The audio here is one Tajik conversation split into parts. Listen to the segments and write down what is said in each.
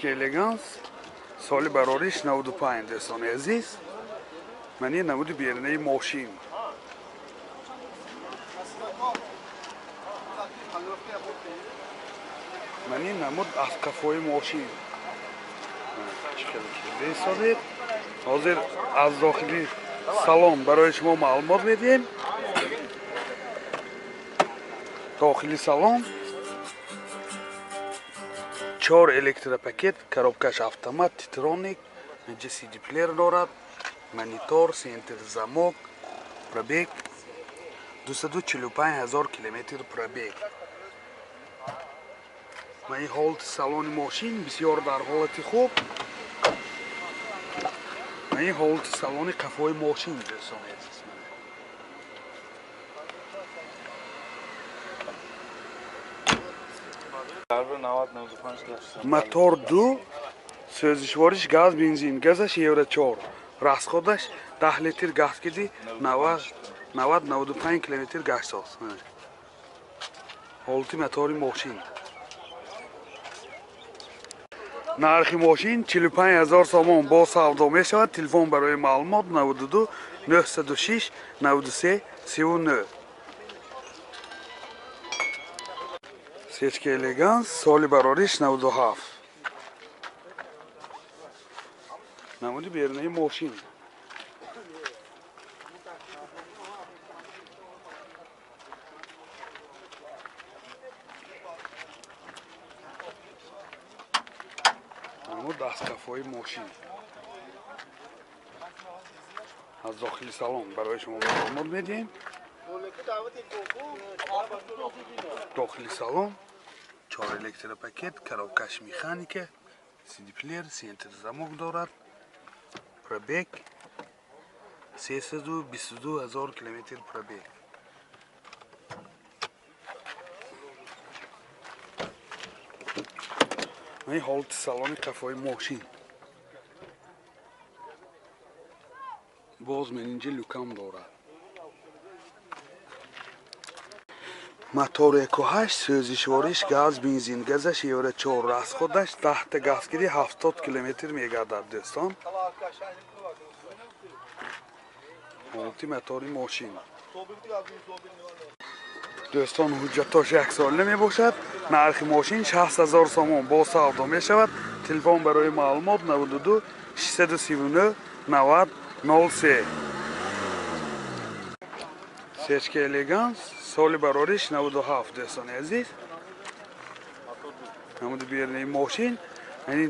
Сечка Элеганс, соли барориш 95, дӯстони азиз. Мани намуди берунаи мошин. Мани намуд аз қафои мошин. Чӣ хеле кирда. Ҳозир аз дохили салон барои шумо маълумот медиҳем. Дохили салон 4 электропакет, коробкаш автомат, титроник, инҷа CD плеер дорад, монитор, центр замок, пробег 245 000 километр пробег. Ин ҳолати салони мошин бисёр дар ҳолати хуб. Ин ҳолати салони қафои мошин, дӯстони азиз. Мотор 2, сӯзишвориш газ, бензин, газаш евро 4, расходаш 10 литр газ киди 90-95 километр гаштсоз. Ҳолати мотори мошин. Нархи мошин 45 000 сомон бо савдо мешавад. Телефон барои маълумот 92 906 93 39. Сечка Элеганс, соли барориш 97. Намуди берунаи мошин. Намуд аз қафои мошин. Аз дохили салон барои шумо маълумот медиҳем. Дохили салон 4 электропакет, коробкаш механика, CD плеер, центр замок дорад. Пробег 322 000 километр пробег. Ин ҳолати салони қафои мошин. Боз мен инҷа люкам дорад. Мотор 1.8, сӯзишвориш газ, бензин, газаш евро 4, расходаш 10 та газ киди 70 километр мегардад, дӯстон. Ҳолати мотори мошин. Дӯстон, ҳуҷҷатош як сола мебошад. Нархи мошин 60 000 сомон бо савдо мешавад. Телефон барои маълумот 92 639 90 03. Сечка Элеганс, соли барориш 97, дӯстони азиз. Намуди берунаи мошин, яъне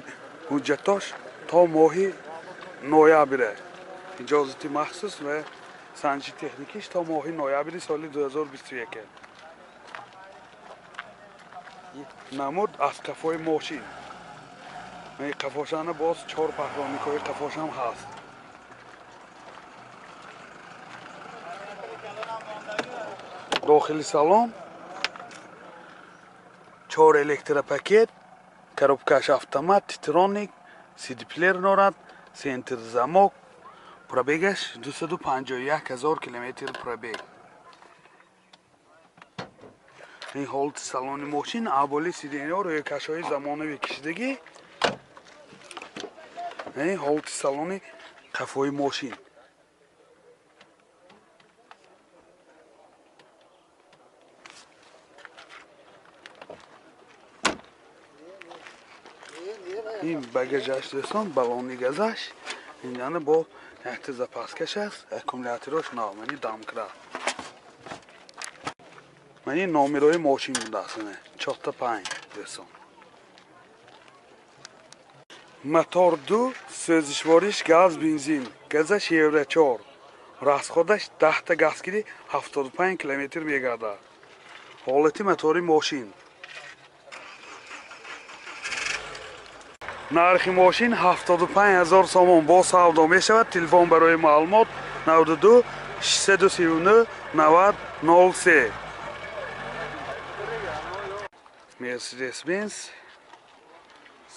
ҳуҷҷатош то моҳи ноябре. Иҷозати махсус ва санҷи техникиш то моҳи ноябри соли 2021. Намуд аз қафои мошин. Қафошана боз 4 пахроникҳои қафошам ҳаст. Дохили салон 4 электропакет, коробкаш автомат, титроник, CD плеер дорад, центр замок, пробегаш 251 000 километр пробег. Ин ҳолати салони мошин, аболи сиденьҳо рӯйкашҳои замонавӣ кишидагӣ. Ин ҳолати салони қафои мошин. Ин багажаш, дӯстон, баллони газаш. Инҷана бо якта запаскаш аст, аккумулятораш нав, мани домкрат. Мани номерои мошин будааст, 4-5, дӯстон. Мотор 2, сӯзишвориш газ, бензин, газаш евро 4, расходаш 10 та газ киди 75 километр мегардад. Ҳолати мотори мошин. Нархи мошин 75 000 сомон бо савдо мешавад. Телефон барои маълумот 92 639 90 03. Мерседес Бенз,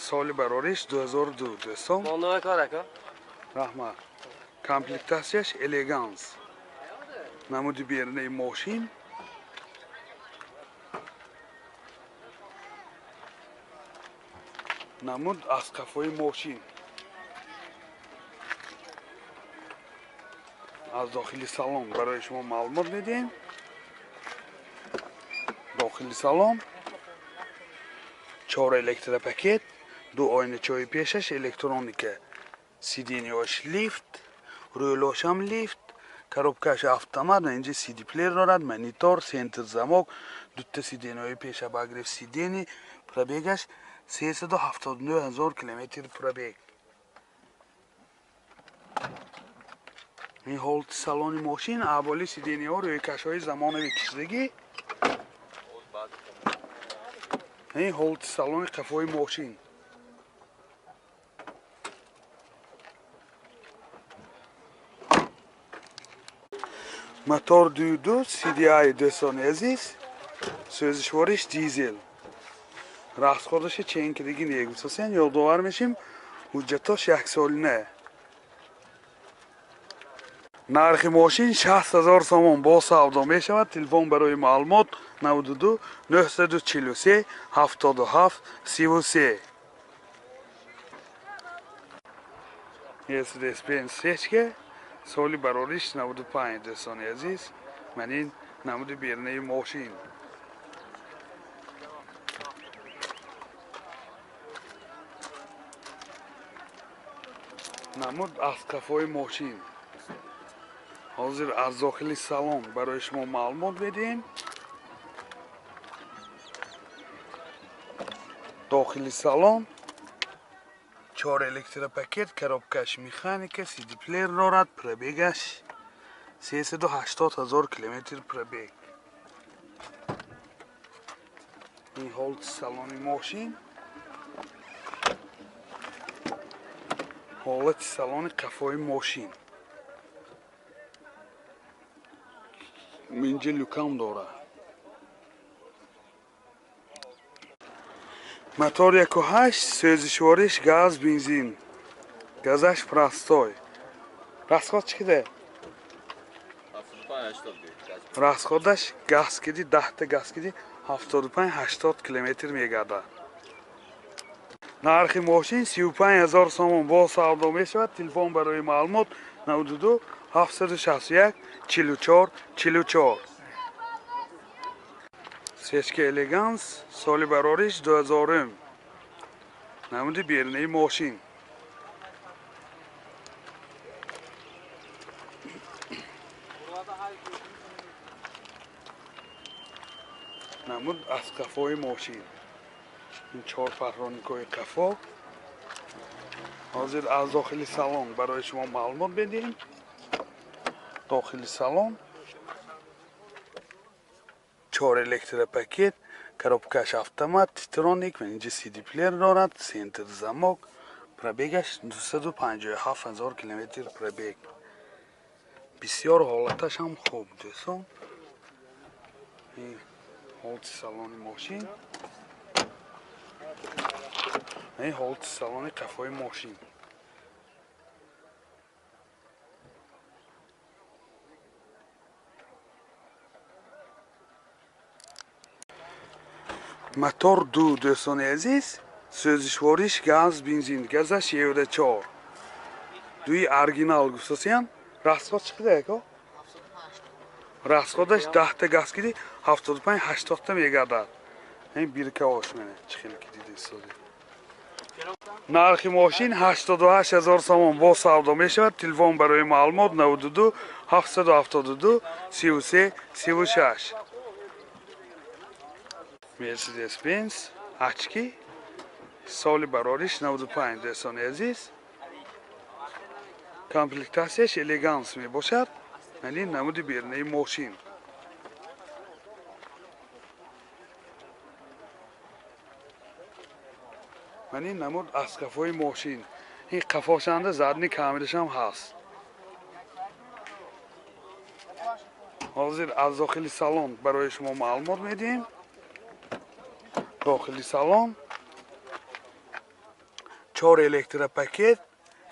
соли барориш 2002, дӯстон. Раҳмат. Комплектатсияш Элеганс. Намуди берунаи мошин. Намуд аз қафои мошин. Аз дохили салон барои шумо маълумот медиҳем. Дохили салон 4 электропакет, 2 оиначаҳои пешаш электроника, сиденьяш лифт, рӯлошам лифт, коробкаш автомат, инҷа CD плеер дорад, монитор, центр замок, дута сиденьяҳои пеша обогрев сидений, пробегаш 379 000 километр пробег. Ин ҳолати салони мошин, аввали сиденьяҳо рӯйкашҳои замонави кишидагӣ. Ин ҳолати салони қафои мошин. Мотор 2.2 CDI дӯстони азиз, сӯзишвориш дизел. Расходаши ченкидиги негусасен, ёдовар мешим, ҳуҷҷатош яксолина. Нархи мошин 60 000 сомон бо савдо мешавад. Телефон барои маълумот 92 943 77 33. Mercedes-Benz сечка, соли барориш 95 дӯстони азиз. Ман ин намуди берунаи мошин. Намуд аз қафои мошин. Ҳозир аз дохили салон барои шумо маълумот медиҳем. Дохили салон 4 электропакет, коробкаш механика, CD плеер дорад, пробегаш 380 000 километр пробег. Ин ҳолати салони мошин, ҳолати салони қафои мошин. Инҷа люкам дорад. Мотор 1.8, сӯзишвориш газ, бензин. Газаш простой. Расход чӣ киде? Расходаш газ киди, 10 та газ киди, 75-80 километр мегардад. Нархи мошин 35 000 сомон бо савдо мешавад. Телефон барои маълумот 92 761 44 44. Сечка Элеганс, соли барориш 2000. Намуди берунаи мошин. Намуд аз қафои мошин. Ин 4 парроникҳои қафо. Ҳозир аз дохили салон барои шумо маълумот медиҳем. Дохили салон 4 электропакет, коробкаш автомат, титроник, инҷа CD плеер дорад, центр замок, пробегаш 257 000 километр пробег. Бисёр ҳолаташ ҳам хуб дӯстон. Ин ҳолати салони мошин, ин ҳолати салони қафои мошин. Мотор 2 дӯстони азиз, сӯзишвориш газ, бензин, газаш Евро 4. Дуи оригинал гуфтасиян. Расход чӣ кида яко? Расходаш 10 та газ киди, 75-80 та мегардад. Ин биркаош мене чӣ хеле ки дида истоди. Нархи мошин 88 000 сомон бо савдо мешавад. Телефон барои маълумот 92 772 33 36. Mercedes-Benz очки, соли барориш 95 дӯстони азиз. Комплектатсияш элеганс мебошад. Ин намуди берунаи мошин. Ин намуд аз қафои мошин. Ин қафошанда задни камерашам ҳаст. Ҳозир аз дохили салон барои шумо маълумот медиҳем. Дохили салон 4 электропакет,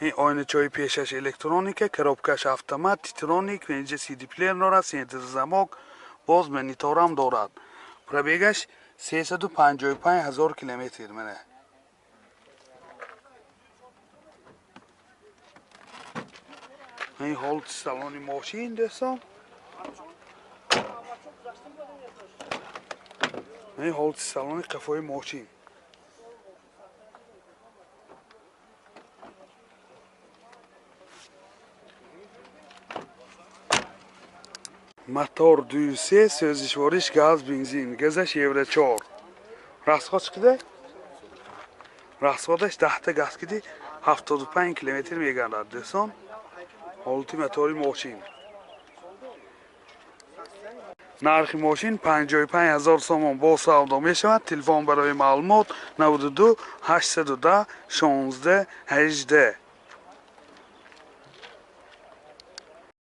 ин оиначаҳои пешаш электроника, коробкаш автомат, титроник, инҷа CD плеер дорад, центр замок, боз мониторам дорад. Пробегаш 355 000 километр. Мана Ин ҳолати салони мошин, дӯстон. Ин ҳолати салони қафои мошин. Мотор 2.3, сӯзишвориш газ, бензин, газаш евро 4. Расход чиқида? Расходаш 10 та газ киди 75 километр мегардад, дӯстон. Ҳолати мотори мошин. Нархи мошин 55 000 сомон бо савдо мешавад. Телефон барои маълумот 92 810 16 18.